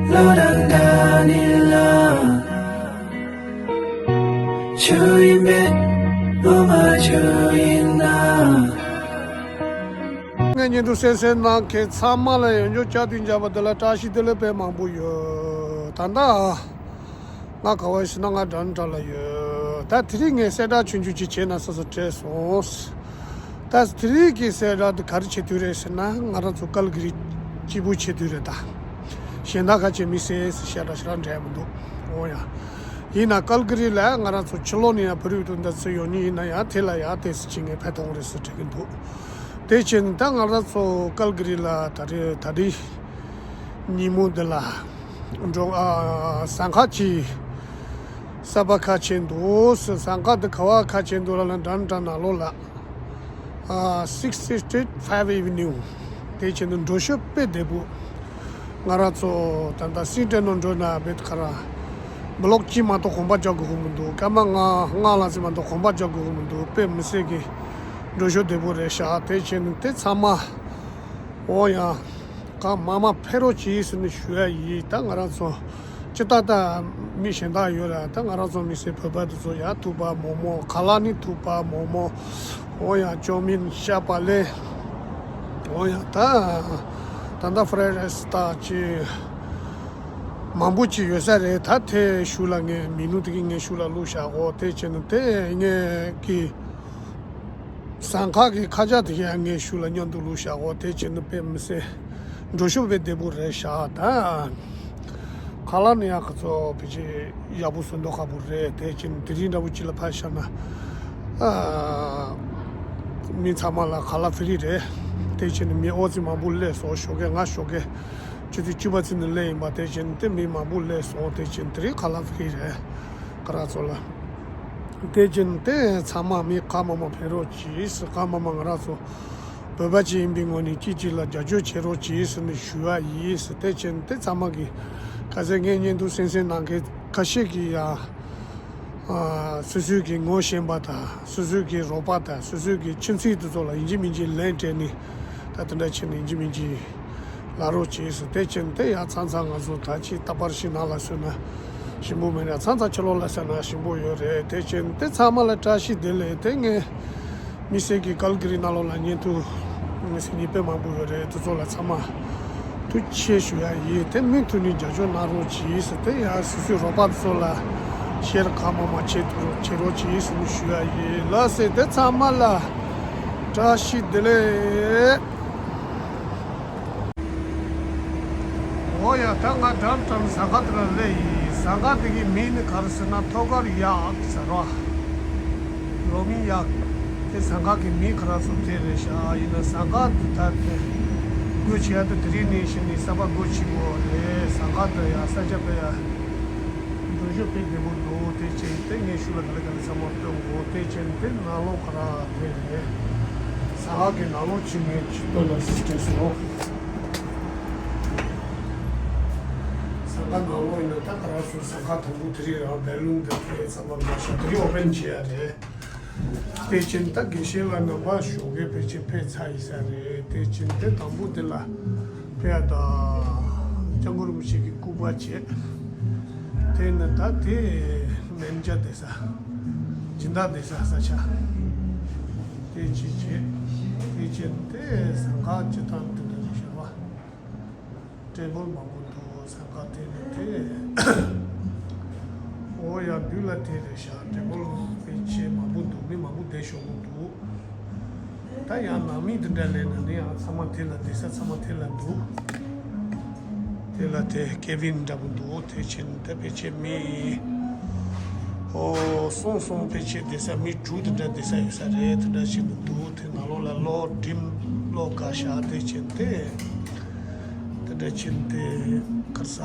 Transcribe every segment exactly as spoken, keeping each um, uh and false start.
བློ་དང་འདྲ་ནི་ལ། ཆུ་ཡིན་མེད་བློ་མ་ཆུ་ཡིན་ན། ངའི་བརྙན་ཐུང་གསན་གསན་གནང་མཁན་ཚང་མ་ལ་ཡང་བསྐྱར་བསྐྱར་དུ་མཇལ་བ་འདི་ལ་བཀྲ་ཤིས་བདེ་ལེགས་དཔེ་མང་པོ་ཡོད། ད་ལྟ་ང་ག་བ་ཡོད་ཟེར་ན་ང་ཌན་ཊ་ལ་ཡོད། ད་དེ་རིང་ངས་གསལ་བསྒྲགས་ཆུང་ཆུང་ཅིག་བྱས་ན་བསམ་བསམ་དྲན་སོང་། ད་དེ་རིང་གི་གསལ་བསྒྲགས་འདི་ག་རེ་བྱེད་དུས་རེད་ཟེར་ན། ང་རང་ཚོ་ཀལ་ག་རི་སྐྱིད་པོ་བྱེད་དུས་རེད་ད། གཞན་དག་ཁ་ཆེ་མི་སེ་སི་ཤ་ཏྲ་ཤ་ཏྲ་འདྲ་མི་འདུག་འོ་ཡ། ཡིན་ན་ཀལ་ག་རི་ལ་ང་རང་ཚོ་ཕྱི་ལོགས་ནས་ཡང་བོད་རིགས་དུ་འདི་ཚོ་ཡོང་མཁན་ཡིན་ན་ཡང་དེ་ལ་ཡང་ཏོག་ཙམ་ཅིག་ངས་ཕན་ཐོགས་རེད་ཟེར་དྲན་གྱི་འདུག་དེ་བྱས་ནས་ད་ང་རང་ཚོ་ཀལ་ག་རི་ལ་ད་རེས་ད་རེས་ཉིན་མོ་འདི་ལ་འགྲོ་ཨ་ཟངས་ཁ་ཅིག་གསར་པ་ཁ་ཕྱེ་འདུག་ཟངས་ཁ་འདི་ག་བ་ཁ་ཕྱེ་འདུག་ལབ་ན་ཌན་ཊ་ནང་ལོགས་ལ། ཨ་sixty-fifth Avenue། དེ་བྱས་ནས་འགྲོ་ཤོག་དཔེ་བདེ་པོ། ང་རང་ཚོ་ད་ལྟ་སི་ཊི་ནང་འགྲོ་ན་བེད་ཁ་ར་བི་ལོག་གཅིག་མ་གཏོགས་གོམ་པ་རྒྱག་དགོས་ཀྱི་མི་འདུག་སྐར་མ་ལྔ་ལྔ་ཙམ་མ་གཏོགས་གོམ་པ་རྒྱག་དགོས་ཀྱི་མི་འདུག་དཔེ་མི་སྲིད་ཀྱི་འགྲོ་ཤོག་བདེ་པོ་རེད་ཤག་དེ་བྱས་ནས་དེ་ཚང་མ། འོ་ཡ། གང་མང་མང་ཕེབས་རོགས་གྱིས་ཟེར་ནས་ཞུ་ཡ་ཡིན། ད་ང་རང་ཚོ་སྤྱིར་བཏང་ད་མི་གཞན་དག་ཡོད་ར། ད་ང་རང་ཚོ་མི་སེར་བོད་པ་དེ་ཚོ་ཡ་ཐུག་པ་མོག་མོག་ཁ་ལག་ནི་ཐུག་པ་མོག་མོག་འོ་ཡ། ཅོ་མིན་ཤ་པ་ལེ། འོ་ཡ། ད་ད་ལྟ་ཕ་རའི་རེ་སི་ད་ཅི་མང་པོ་ཅིག་ཡོད་ས་རེད། ད་དེ་གཞུག་ལ་ངས་མི་ནུ་དེ་གི་ངས་གཞུག་ལ་བླུགས་བཞག་གོ་དེ་བྱས་ན་དེ་ངས་ཀྱི། ཟངས་ཁ་གི་ཁ་ཆག་དེ་ཡང་ངས་གཞུག་ལ་མཉམ་དུ་བླུགས་བཞག་གོ་དེ་བྱས་ན་དཔེ་མི་སྲིད་འགྲོ་ཤོག་དཔེ་བདེ་པོ་རེད་ཤག་ད་ཁ་ལག་ནི་ཡང་ཁ་ཚོ་ཕལ་ཆེར་ཡག་པོ་བཟོ་མདོག་ཁ་པོ་རེད། དེ་བྱས་ན་དེ་རིང་འདྲ་པོ་ཅིག་ལ་ཕར་བཞག་ན་ཨ་མི་ཚང་མ་ལ་ཁ་ལག་ཧྥི་རི་རེད། དེ་བྱས་ན་མི་ཨོ་ཙི་མང་པོ་སླེབས་སོང་། ཞོགས་ཀས་ང་ཞོགས་ཀས་ཆུ་ཚོད་བཅུ་པ་ཚུན་ནས་སླེབས་ཡིན་པ། དེ་བྱས་ན་དེ་མི་མང་པོ་སླེབས་སོང་། དེ་བྱས་ན་དེ་རིང་ཁ་ལག་ཧྥི་རི་རེད། ང་རང་ཚོ་ལ། དེ་བཞིན་དེ་ཚང་མ་མི་གང་མང་མང་ཕེབས་རོགས་གྱིས། གང་མང་མང་ང་རང་ཚོ་བོད་པ་ཅིག་ཡིན་པའི་ངོས་ནས་གཅིག་གཅིག་ལ་རྒྱབ་སྐྱོར་བྱེད་རོགས་གྱིས་ཟེར་ནས་ཞུ་བ་ཡིན། དེ་བཞིན་དེ་ཚང་མ་གིས་ཁ་སང་ངའི་བརྙན་ཐུང་གསན་གསན་གནང་མཁན་ཁ་ཤས་ཀྱིས་ཡང་ཨ་སོ་སོའི་གི་ངོ་ཤེས་པ་དང་སོ་སོའི་གི་རོགས་པ་དང་སོ་སོའི་གི་ཁྱིམ་མཚེས་དེ་ཚོ་ལ་ཡིན་གཅིག་མིན་གཅིག་ལན་སྤྲད་ནས་ད་དེ་འདྲ་བྱས་ནས་ཡིན་གཅིག་མིན་གཅིག་ལབ་རོགས་བྱས་སོང་། དེ་བྱས་ནས་དེ་ཡང་ཚང་ཚང་ང་ཚོ་ད་ཅི་ད་པར་ཞིག་ནང་ལ་སོན་ན་ཞིམ་པོ་མེད་ན་ཚང་ཚང་ཕྱི་ལོགས་ལ་སོན་ན་ཞིམ་པོ་ཡོད་རེད། དེ་བྱས་ནས་དེ་ཚང་མ་ལ་བཀྲ་ཤིས་བདེ་ལེགས། དེ་ངས་མི་སེར་གྱི་ཀལ་ག་རི་ནང་ལོགས་ལ་བརྙན་ཐུང་ངས་ཟིན་ཉིན་དཔེ་མང་པོ་ཡོད་རེད། དེ་ཚོ་ལ་ཚང་མ་ཐུགས་རྗེ་ཆེ་ཞུ་ཡ་ཡིན། དེ་མུ་མཐུད་ནས་རྒྱབ་སྐྱོར་གནང་རོགས་གྱིས། དེ་ཡང་སོ་སོའི་རོགས་པ་ཚོ་ལ་ཤེར་གང་མང་མང་བྱེད་ཐུབ་རོགས་བྱེད་རོགས་གྱིས་ཟེར་ནས་ཞུ་ཡ་ཡིན། ལགས་སེ་དེ་ཚང་མ་ལ་བཀྲ་ཤིས་བདེ་ལེགས། འོ་ཡ། ད་ང་འགྲམ་འགྲམ་ཟངས་དཀར་དེ་ལ་སླེབས་ཡིན། ཟངས་དཀར་དེ་གི་མིང་ནི་ག་རེ་ཟེར་ན་ཐོག་དཀར་གཡག་ཟེར་བ། ལོ་མིང་གཡག་དེ་ཟངས་དཀར་གི་མིང་ཁོ་རང་ཚོ་དེ་རེད་ཤག་ཡིན་ན་ཟངས་དཀར་དེ་ད་དེ་སྒོ་ཕྱེ་ཡ་དེ་དེ་རིང་ནས་བྱས་ནས་གསར་པ་སྒོ་ཕྱེ་དགོས་རེད། ཟངས་དཀར་དེ་ཡ་ས་ཆ་དཔེ་ཡ་འགྲོ་ཞོར་དཔེ་བདེ་པོ་འདུག་དེ་བྱས་དེ་ངས་ཤུགས་ལ་ག་ལེ་ག་ལེ་ཚང་མ་སྟོན་དགོས། དེ་བྱས་དེ་ནང་ལོགས་ཁོ་རང་དེ་རེད། ཟངས་དཀར་གི་ནང་ལོགས་ཕྱིན་ནས་ཅིག་སྟོན་ལ་སྲིད་དྲན་སོང་། ཟངས་དཀར་ནང་ལོགས་ཡིན་ན་ད་ག་རང་སོང་། ཟངས་དཀར་དང་པོ་དེ་རིང་རང་བལ་ལུང་དང་དེ་ཚང་མ་མ་ཤོག་དེ་རིང་ཨོ་པན་བྱེད་ཡ་རེད། དེ་བཞིན་ད་དགེ་བཤེས་ལགས་རྣམ་པ་ཞོགས་ཀས་ཕལ་ཆེར་ཕེབས་ཚར་ཡིན་ས་རེད། དེ་བཞིན་དེ་དང་པོ་དེ་ལ་ཕེབས་ཡ་ད་སྐྱབས་མགོན་རིན་པོ་ཆེ་གི་སྐུ་པར་བྱས། དེ་ནི་ད་དེ་མན་ཇ་བསྡད་ས་སྦྱིན་བདག་བསྡད་ས་ས་ཆ་དེ་ཅིག་བྱས། དེ་བཞིན་དེ་ཟངས་དཀར་སྤྱི་བཏང་དེ་འདྲ་ཞིག་ཤར་བ། ཊེ་བལ་མང་པོ་འདུག་ཟངས་དཀར་དེ་ནི་དེ། འོ་ཡ། འདུག་ལ་དེ་རེད་ཤག་ཊེ་བལ་དཔེ་ཆེ་མང་པོ་འདུག་མི་མང་པོ་བསྡད་ཤོག་གི་འདུག་ད་ཡང་ནང་མི་དེ་འདྲ་ལས་ན་ནི་ཡང་ཚང་མ་དེ་ལ་བསྡད་ས་ཚང་མ་དེ་ལ་འདུག་དེ་ལ་དེ་ཀེ་བིན་འདྲ་པོ་འདུག་དེ་བཞིན་དེ་ཕལ་ཆེར་མི་ཨོ་སོང་སོང་ཕལ་ཆེར་བསྡད་ས་མི་དྲུག་དེ་འདྲ་བསྡད་ས་ཡོད་ས་རེད། དེ་འདྲ་བཞིན་དུ་འདུག་དེ་ནང་ལོགས་ལ་གློག་འགྲིམ་གློག་འགའ་ཤ་དེ་བཞིན་དེ། དེ་འདྲ་ཕྱིན་ཏེ་ཁར་ས་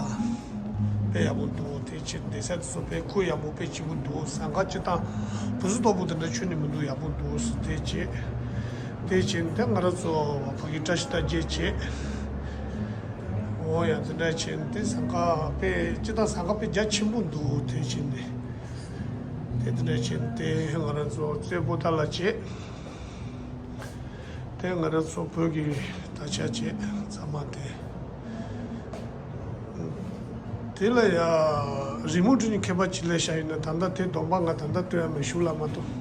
དཔེ་ཡག་པོ་འདུག་དེ་ཕྱིན་བསྡད་ས་དེ་ཚོ་དཔེ་ཁུ་ཡག་པོ་དཔེ་སྐྱིད་པོ་འདུག་ཟངས་དཀར་སྤྱི་བཏང་བུ་སུ་དོག་པོ་དེ་འདྲ་ཁྱོན་ནས་མི་འདུག་ཡག་པོ་འདུག་དེ་བྱས། དེ་ཕྱིན་ཏེ་ང་རང་ཚོ་ཕ་གི་བཀྲ་ཤིས་རྟགས་བརྒྱད་བྱས། འོ་ཡ། དེ་འདྲ་ཕྱིན་ཏེ་ཟངས་དཀར་དཔེ་སྤྱི་བཏང་ཟངས་དཀར་དཔེ་རྒྱ་ཆེན་པོ་འདུག་དེ་ཕྱིན་ཏེ་དེ་དེ་འདྲ་ཕྱིན་ཏེ་ང་རང་ཚོ་རྩེ་པོ་ཏཱ་ལ་བྱས། དེ་ང་རང་ཚོ་བོད་ཀྱི་ད་ཆ་བྱས་ཚང་མ་དེ་ དེ་ལ་ཡ་རི་མོ་བྲིས་ནས་མཁས་པ་ཅིག་ལས་བྱ་ཡིན་ན། ད་ལྟ་དེ་སྡོམ་པ་ང་ད་ལྟ་སྟོན་ཡ་མེད། ཤུགས་ལ་མ་གཏོགས།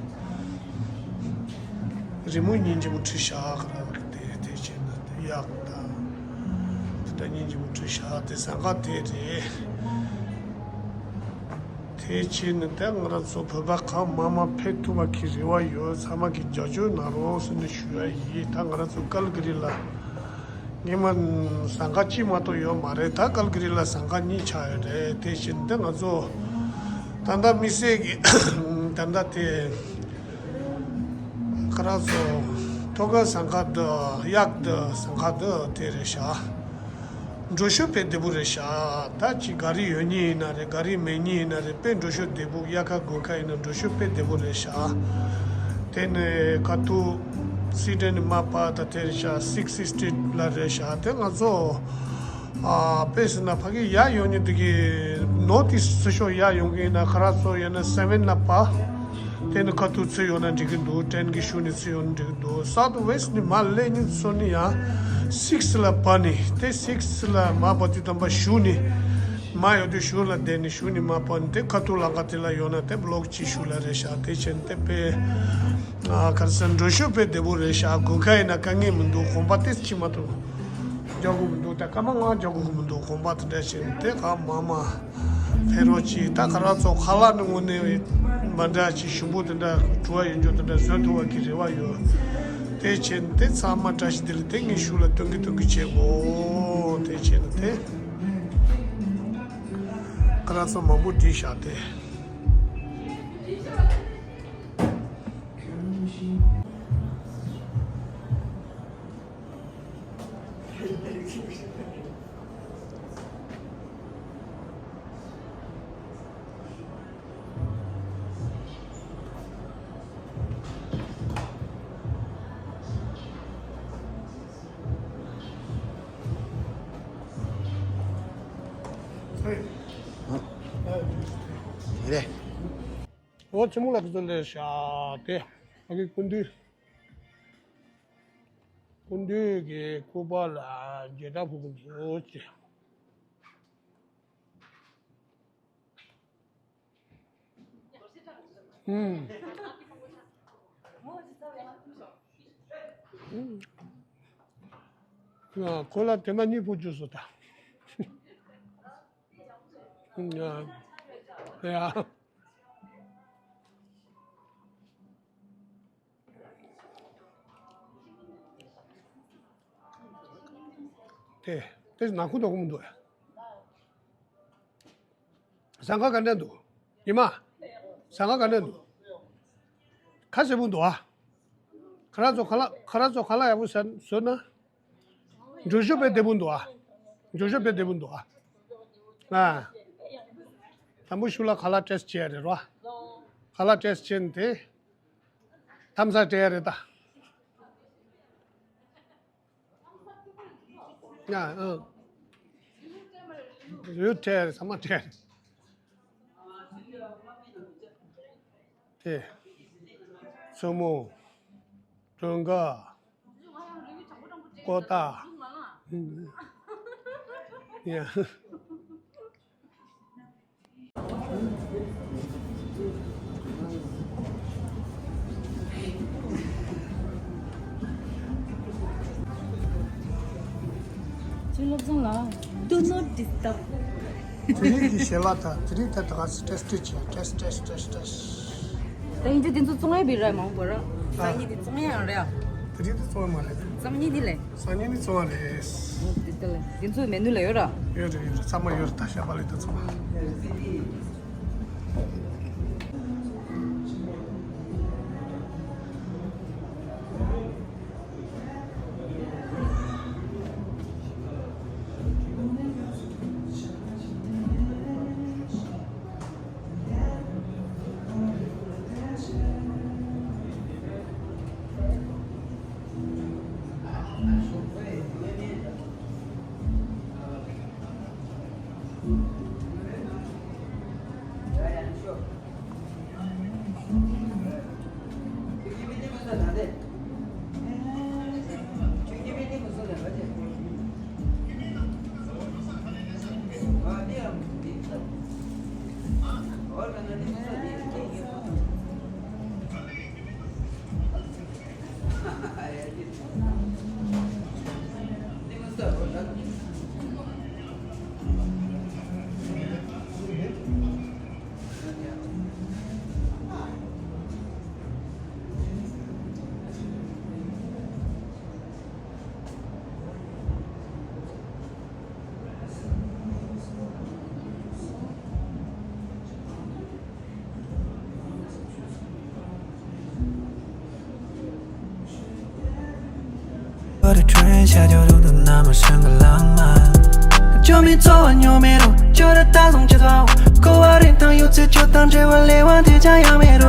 རི་མོ་སྙིང་རྗེ་མོ་བྲིས་བཞག་ག་ར་གི་དེ་དེ་བྱས་ན་དེ་གཡག་དང་དེ་འདྲ་སྙིང་རྗེ་མོ་བྲིས་བཞག་དེ་ཟངས་དཀར་དེ་རེད། དེ་བྱས་ནས་དེ་ང་རང་ཚོ་བོད་པ་གང་མང་མང་ཕེབས་ཐུབ་པ་གི་རེ་བ་ཡོད། ཚང་མ་གི་རྒྱབ་སྐྱོར་གནང་རོགས་ཟེར་ནས་ཞུ་ཡ་ཡིན། ད་ང་རང་ཚོ་ཀལ་ག་རི་ལ་སྔོན་མ་ཟངས་དཀར་གཅིག་མ་གཏོགས་ཡོད་མ་རེད། ད་ཀལ་ག་རི་ལ་ཟངས་དཀར་གཉིས་ཆགས་ཡོད་རེད། དེ་བཞིན་དེ་ང་ཚོ་ད་ལྟ་དམིགས་བསལ་གྱི་ད་ལྟ་དེ་ཁ་རག་ཚོ་ཐོག་ཁ་ཟངས་དཀར་འདི་གཡག་འདི་ཟངས་དཀར་འདི་དེ་རེད་ཤག་འགྲོ་ཤུགས་དཔེ་བདེ་པོ་རེད་ཤག་ད་ཅི་ག་རི་ཡོད་ཉིན་ཡིན་ན་རེད། ག་རི་མེད་ཉིན་ཡིན་ན་རེད། དཔེ་འགྲོ་ཤུགས་བདེ་པོ། དབྱར་ཁ་དགུན་ཁ་ཡིན་ན་འགྲོ་ཤུགས་དཔེ་བདེ་པོ་རེད་ཤག་དེ་ནས་ཁ་ཐུག་སི་ཌན་ནི་མ་པ་ད་དེ་རེད་ཤག་སིག་སི་སི་ཊི་རིཊ་ལ་རེད་ཤག་དེ་ང་ཚོ་ཨ་དཔེ་ཟེར་ན་ཕ་གི་ཡར་ཡོང་ཉིན་དེ་གི་ནོར་ཐ་ཨིསཊ་ཚུར་ཤོག་ཡར་ཡོང་གི་ཡིན་ན། ཁ་རག་ཚོ་ཡོད་ན་སེ་བེན་ལ་པ། དེ་ནི་ཁ་ཐུག་ཚུར་ཡོང་ན་འགྲིག་གི་འདུག་ཊེན་གི་གཞུག་ནས་ཚུར་ཡོང་ན་འགྲིག་གི་འདུག་སའུཐ་ཝེསཊ་ནི་མར་སླེབས་ཉིན་ཚུར་ནི་ཡང་སིག་ལ་བབས་ནི། དེ་སིག་ལ་མར་བབས་དུས་ཙམ་པ་གཞུག་ནི་མར་ཡོང་དུས་གཞུག་ལ་བསྡད་ནི། གཞུག་ནི་མར་བབས་ནི། དེ་ཁ་ཐུག་ལམ་ཁ་དེ་ལ་ཡོང་ན་དེ་བི་ལོག་གཅིག་གཞུག་ལ་རེད་ཤག་དེ་བྱས་ནི་དེ་དཔེ་ཨ་ག་རེ་ཟེར། འགྲོ་ཤུགས་དཔེ་བདེ་པོ་རེད་ཤག་དགུན་ཁ་ཡིན་ན་དཀའ་ངལ་མི་འདུག་གོམ་པ་ཏོག་ཙམ་མ་གཏོགས་རྒྱག་དགོས་མི་འདུག་ད་སྐར་མ་ལྔ་རྒྱག་དགོས་མི་འདུག་གོམ་པ་དེ་འདྲ་བྱས་ནས་དེ་ག་མ་མ་ཕེབས་རོགས་གྱིས། ད་ཁ་རག་ཚོ་ཁ་ལག་ནི་དངོས་གནས་མ་འདྲ་ཅིག་ཞིམ་པོ་དེ་འདྲ་བྲོ་བ་ཡོད་འཇོག་དེ་འདྲ་བཟོ་ཐུབ་པ་གི་རེ་བ་ཡོད། དེ་བྱས་ནས་དེ་ཚང་མ་བཀྲ་ཤིས་བདེ་ལེགས། དེ་ངས་གཞུག་ལ་སྟོན་གི་སྟོན་གི་བྱེད་དགོས། དེ་བྱས་ནས་དེ་ཁ་རག་ཚོ་མང་པོ་བྲིས་བཞག་དེ། ཨ། དེ་རེད། འོ་ཆེན་མོ་ལ་ཁི་ཚོ་ལས་བཞག་སྟེ། ཕ་གི་སྐུ་མདུན། སྐུ་མདུན་གྱི་སྐུ་པར་ལ་འཇལ་དྲག་ཕུལ་གི་འདུག་ཅེས། ཨུམ། ཨུམ། ཁོ་ལ་དེ་མ་གཉིས་ཕུལ་རྒྱུ་བཟོ་ད། ཨུམ། ཡ། དེ་དེ་ནང་ཁུག་ནང་ཁུག་མི་འདུག་ཨ། ཟངས་དཀར་ག་འདྲ་འདུག་ཉི་མ། ཟངས་དཀར་ག་འདྲ་འདུག་ཁ་ཟེར་པོ་འདུག་ཨ། ཁ་རག་ཚོ་ཁ་ལག་ཁ་རག་ཚོ་ཁ་ལག་ཡག་པོ་ཟ་བཟོས་ན། འགྲོ་ཤུགས་དཔེ་བདེ་པོ་འདུག་ཨ། འགྲོ་ཤུགས་དཔེ་བདེ་པོ་འདུག་ཨ། ཨ། དང་པོ་ཤུགས་ལ་ཁ་ལག་ཊེ་སི་བྱས་རེད་རོ། ཁ་ལག་ཊེ་སི་བྱས་ནས་དེ། ཐམ་ས་སྤྲད་ཡ་རེད་ད། ཡ་ཨ། ཡུ་ཊེ་རེད། ཚང་མ་ཊེ་རེད། དེ། མཚོ་མོ། སྒྲོལ་དཀར། ཀོ་ཏ། ཡ། ཅི་སློབ་སྦྱོང་ལ། Do not disturb. དེ་རིང་གི་ཞལ་ལག་དང་དེ་རིང་ད་ད་ག་སི་ཊེ་སི་ཊི་བྱས། ཊེ་སི་ཊི་ཊེ་སི་ཊི་ཊེ་སི་ཊི། ད་ཡིན་གྱི་དེ་ཚོ་བཙོང་ཡ་བི་ར་མང་པོ་ར། ད་ཡིན་དེ་བཙོང་ཡ་ཡང་རེད་ཨ། དེ་རིང་དེ་བཙོང་ཡ་མ་རེད། ཙམ་ཉིད་དེ་ལས། སང་ཉིན་ནི་བཙོང་བ་རེད། འོ་དེ་ལྟ་ལ་དེ་ཚོའི་མེ་ནུ་ལ་ཡོད་ར། ཡོད་རེད་ཡོད་རེད། ཚང་མ་ཡོད་རེད། ད་ཞབས་པ་ལས་ད་ཚང་མ། 我的春夏秋冬都那么深刻浪漫。就没昨晚，有没路，就得打从起头。过往人生有次就当这晚，连晚天将要没路。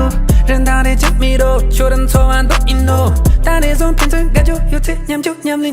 人当得见没路，就等昨晚都一路。但那种平常感觉有次念就念你